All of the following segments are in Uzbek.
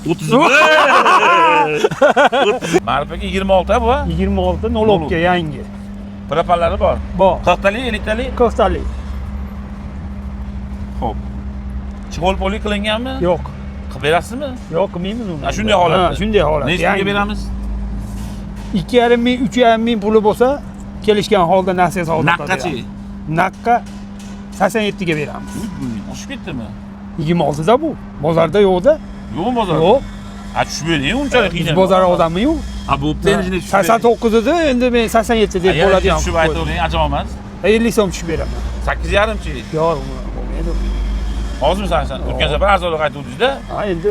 31. Ma'ruf aka, 26 bu, ha? 26 nolobka yangi. Propanlari bor. Bor. 40 talik, 50 talik? 40 talik. Xo'p. Чехол poli qilinganmi? Yo'q. Qilib berasizmi? Yo'q, qilmaymiz uni. Ha, shunday holatda. Ha, shunday holat. Nechi pulga Yangi. beramiz? 2,5 ming, 3,5 ming puli bo'lsa, kelishgan holda nasiya savdo. Naqqa-chi? Naqqa 87 ga beramiz. Oshib ketdimi? 26 da bu. Bozorda yo'qda. Yo'qmi bozorda? Yo'q. Ha, tushib bering, unchalik Biz qiynalmang. bozor odami yo'q. Ha, bo'pti, endi shunday tushib 89 edi, endi men 87 deb bering. bo'ladigan. Tushib aytavering, ajab emas. 50 so'm tushib beraman. 8,5-chi? Yo'q, bo'lmaydi. Hozirmi 80? O'tgan safar arzonroq aytuvdingiz-da. Ha, endi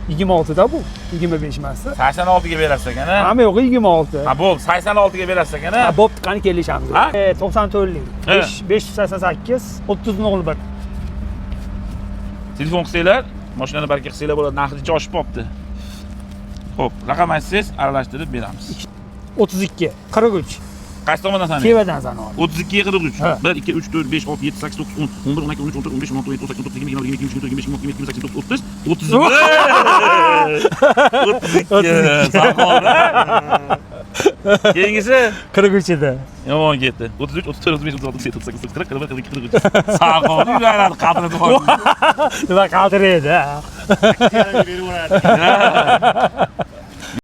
26 da bu. 25 emasda. 86 ga berasiz ekan, ha? Hamma yo'q, 26. Ha, bo'ldi, 86 ga berasiz ekan, ha? Ha, bo'pti, qani kelishamiz. Ha? 94lik. Ha. 5 588 30 01. Telefon qilsanglar, mashinani baraka qilsanglar bo'ladi, narxi oshib qolibdi. Xo'p, raqam aytsangiz, aralashtirib beramiz. 32 43. Qaysi tomondan sanang? Tevadan sanab. 32 43. Ha. 1 2 3 4 5 6 7 8 9 10 11 12 13 14 15 16 17 18 19 20 21 22 23 25 26 27 28 29 30 31. 32. Saqol. Keyingisi? 43 edi. Yomon ketdi. 33 34 35 36 37 38 40 41 42 43. Saqol yuradi, qadrini Nima qaltiraydi, ha? Berib yuboradi.